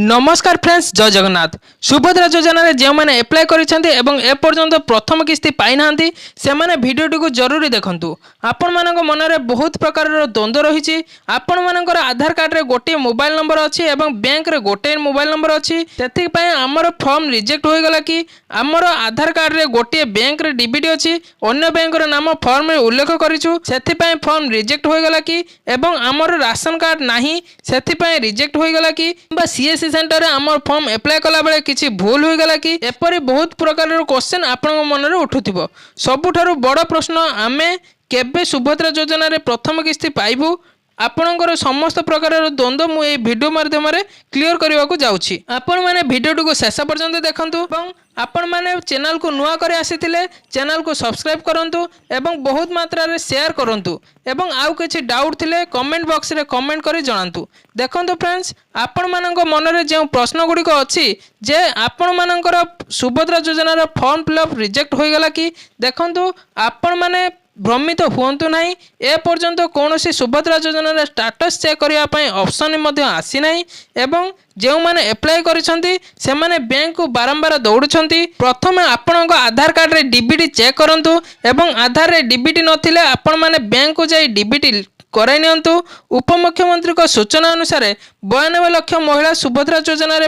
ନମସ୍କାର ଫ୍ରେଣ୍ଡସ୍, ଜୟ ଜଗନ୍ନାଥ। ସୁଭଦ୍ରା ଯୋଜନାରେ ଯେଉଁମାନେ ଆପ୍ଲାଏ କରିଛନ୍ତି ଏବଂ ଏପର୍ଯ୍ୟନ୍ତ ପ୍ରଥମ କିସ୍ତି ପାଇନାହାନ୍ତି, ସେମାନେ ଭିଡ଼ିଓଟିକୁ ଜରୁରୀ ଦେଖନ୍ତୁ। ଆପଣମାନଙ୍କ ମନରେ ବହୁତ ପ୍ରକାରର ଦ୍ୱନ୍ଦ୍ୱ ରହିଛି। ଆପଣମାନଙ୍କର ଆଧାର କାର୍ଡ଼ରେ ଗୋଟିଏ ମୋବାଇଲ ନମ୍ବର ଅଛି ଏବଂ ବ୍ୟାଙ୍କରେ ଗୋଟିଏ ମୋବାଇଲ ନମ୍ବର ଅଛି, ସେଥିପାଇଁ ଆମର ଫର୍ମ ରିଜେକ୍ଟ ହୋଇଗଲା କି? ଆମର ଆଧାର କାର୍ଡ଼ରେ ଗୋଟିଏ ବ୍ୟାଙ୍କରେ ଡିବିଟି ଅଛି, ଅନ୍ୟ ବ୍ୟାଙ୍କର ନାମ ଫର୍ମରେ ଉଲ୍ଲେଖ କରିଛୁ, ସେଥିପାଇଁ ଫର୍ମ ରିଜେକ୍ଟ ହୋଇଗଲା କି? ଏବଂ ଆମର ରାସନ କାର୍ଡ଼ ନାହିଁ, ସେଥିପାଇଁ ରିଜେକ୍ଟ ହୋଇଗଲା କି? କିମ୍ବା ସିଏସସି ସେଣ୍ଟରରେ ଆମର ଫର୍ମ ଆପ୍ଲାଏ କଲାବେଳେ କିଛି ଭୁଲ ହୋଇଗଲା କି? ଏପରି ବହୁତ ପ୍ରକାରର କ୍ୱେଶ୍ଚନ୍ ଆପଣଙ୍କ ମନରେ ଉଠୁଥିବ। ସବୁଠାରୁ ବଡ଼ ପ୍ରଶ୍ନ, ଆମେ କେବେ ସୁଭଦ୍ରା ଯୋଜନାରେ ପ୍ରଥମ କିସ୍ତି ପାଇବୁ? ଆପଣଙ୍କର ସମସ୍ତ ପ୍ରକାରର ଦ୍ୱନ୍ଦ୍ୱ ମୁଁ ଏହି ଭିଡ଼ିଓ ମାଧ୍ୟମରେ କ୍ଲିଅର କରିବାକୁ ଯାଉଛି। ଆପଣମାନେ ଭିଡ଼ିଓଟିକୁ ଶେଷ ପର୍ଯ୍ୟନ୍ତ ଦେଖନ୍ତୁ ଏବଂ ଆପଣମାନେ ଚ୍ୟାନେଲକୁ ନୂଆ କରି ଆସିଥିଲେ ଚ୍ୟାନେଲକୁ ସବସ୍କ୍ରାଇବ୍ କରନ୍ତୁ ଏବଂ ବହୁତ ମାତ୍ରାରେ ସେୟାର କରନ୍ତୁ ଏବଂ ଆଉ କିଛି ଡାଉଟ୍ ଥିଲେ କମେଣ୍ଟ ବକ୍ସରେ କମେଣ୍ଟ କରି ଜଣାନ୍ତୁ। ଦେଖନ୍ତୁ ଫ୍ରେଣ୍ଡସ୍, ଆପଣମାନଙ୍କ ମନରେ ଯେଉଁ ପ୍ରଶ୍ନ ଗୁଡ଼ିକ ଅଛି ଯେ ଆପଣମାନଙ୍କର ସୁଭଦ୍ରା ଯୋଜନାର ଫର୍ମ ଫିଲ୍ଅପ୍ ରିଜେକ୍ଟ ହୋଇଗଲା କି? ଦେଖନ୍ତୁ, ଆପଣମାନେ ଭ୍ରମିତ ହୁଅନ୍ତୁ ନାହିଁ। ଏପର୍ଯ୍ୟନ୍ତ କୌଣସି ସୁଭଦ୍ରା ଯୋଜନାର ଷ୍ଟାଟସ୍ ଚେକ୍ କରିବା ପାଇଁ ଅପସନ୍ ମଧ୍ୟ ଆସିନାହିଁ ଏବଂ ଯେଉଁମାନେ ଆପ୍ଲାଏ କରିଛନ୍ତି, ସେମାନେ ବ୍ୟାଙ୍କକୁ ବାରମ୍ବାର ଦୌଡ଼ୁଛନ୍ତି। ପ୍ରଥମେ ଆପଣଙ୍କ ଆଧାର କାର୍ଡ଼ରେ ଡିବିଟି ଚେକ୍ କରନ୍ତୁ ଏବଂ ଆଧାରରେ ଡିବିଟି ନଥିଲେ ଆପଣମାନେ ବ୍ୟାଙ୍କକୁ ଯାଇ ଡିବିଟି କରାଇ ନିଅନ୍ତୁ। ଉପମୁଖ୍ୟମନ୍ତ୍ରୀଙ୍କ ସୂଚନା ଅନୁସାରେ 92 ଲକ୍ଷ ମହିଳା ସୁଭଦ୍ରା ଯୋଜନାରେ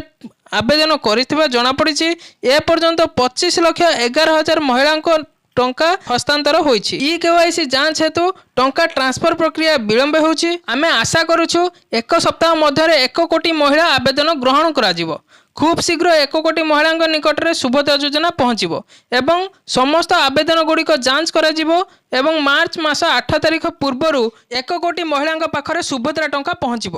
ଆବେଦନ କରିଥିବା ଜଣାପଡ଼ିଛି। ଏପର୍ଯ୍ୟନ୍ତ 25,11,000 ମହିଳାଙ୍କ ଟଙ୍କା ହସ୍ତାନ୍ତର ହୋଇଛି। ଇ କେୱାଇସି ଯାଞ୍ଚ ହେତୁ ଟଙ୍କା ଟ୍ରାନ୍ସଫର ପ୍ରକ୍ରିୟା ବିଳମ୍ବ ହେଉଛି। ଆମେ ଆଶା କରୁଛୁ, ଏକ ସପ୍ତାହ ମଧ୍ୟରେ 1 କୋଟି ମହିଳା ଆବେଦନ ଗ୍ରହଣ କରାଯିବ। ଖୁବ୍ ଶୀଘ୍ର 1 କୋଟି ମହିଳାଙ୍କ ନିକଟରେ ସୁଭଦ୍ରା ଯୋଜନା ପହଞ୍ଚିବ ଏବଂ ସମସ୍ତ ଆବେଦନ ଗୁଡ଼ିକ ଯାଞ୍ଚ କରାଯିବ ଏବଂ ମାର୍ଚ୍ଚ ମାସ 8 ତାରିଖ ପୂର୍ବରୁ 1 କୋଟି ମହିଳାଙ୍କ ପାଖରେ ସୁଭଦ୍ରା ଟଙ୍କା ପହଞ୍ଚିବ।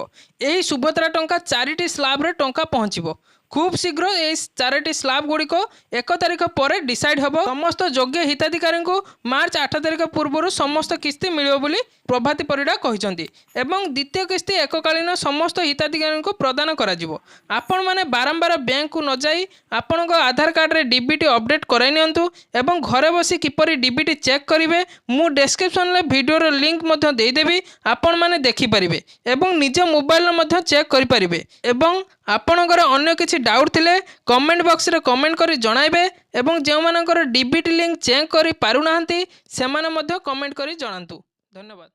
ଏହି ସୁଭଦ୍ରା ଟଙ୍କା ଚାରିଟି ସ୍ଲାବରେ ଟଙ୍କା ପହଞ୍ଚିବ। ଖୁବ୍ ଶୀଘ୍ର ଏହି ଚାରୋଟି ସ୍ଲାବ୍ ଗୁଡ଼ିକ 1 ତାରିଖ ପରେ ଡିସାଇଡ୍ ହେବ। ସମସ୍ତ ଯୋଗ୍ୟ ହିତାଧିକାରୀଙ୍କୁ ମାର୍ଚ୍ଚ 8 ତାରିଖ ପୂର୍ବରୁ ସମସ୍ତ କିସ୍ତି ମିଳିବ ବୋଲି ପ୍ରଭାତୀ ପରିଡ଼ା କହିଛନ୍ତି ଏବଂ ଦ୍ୱିତୀୟ କିସ୍ତି ଏକକାଳୀନ ସମସ୍ତ ହିତାଧିକାରୀଙ୍କୁ ପ୍ରଦାନ କରାଯିବ। ଆପଣମାନେ ବାରମ୍ବାର ବ୍ୟାଙ୍କକୁ ନ ଯାଇ ଆପଣଙ୍କ ଆଧାର କାର୍ଡ଼ରେ ଡିବିଟି ଅପଡ଼େଟ୍ କରାଇ ନିଅନ୍ତୁ ଏବଂ ଘରେ ବସି କିପରି ଡିବିଟି ଚେକ୍ କରିବେ, ମୁଁ ଡେସ୍କ୍ରିପସନରେ ଭିଡ଼ିଓର ଲିଙ୍କ ମଧ୍ୟ ଦେଇଦେବି। ଆପଣମାନେ ଦେଖିପାରିବେ ଏବଂ ନିଜ ମୋବାଇଲରେ ମଧ୍ୟ ଚେକ୍ କରିପାରିବେ। ଏବଂ ଆପଣଙ୍କର ଅନ୍ୟ କିଛି ଡାଉଟ୍ ଥିଲେ କମେଣ୍ଟ ବକ୍ସରେ କମେଣ୍ଟ କରି ଜଣାଇବେ ଏବଂ ଯେଉଁମାନଙ୍କର ଡିବିଟି ଲିଙ୍କ ଚେକ୍ କରି ପାରୁନାହାନ୍ତି, ସେମାନେ ମଧ୍ୟ କମେଣ୍ଟ କରି ଜଣାନ୍ତୁ। ଧନ୍ୟବାଦ।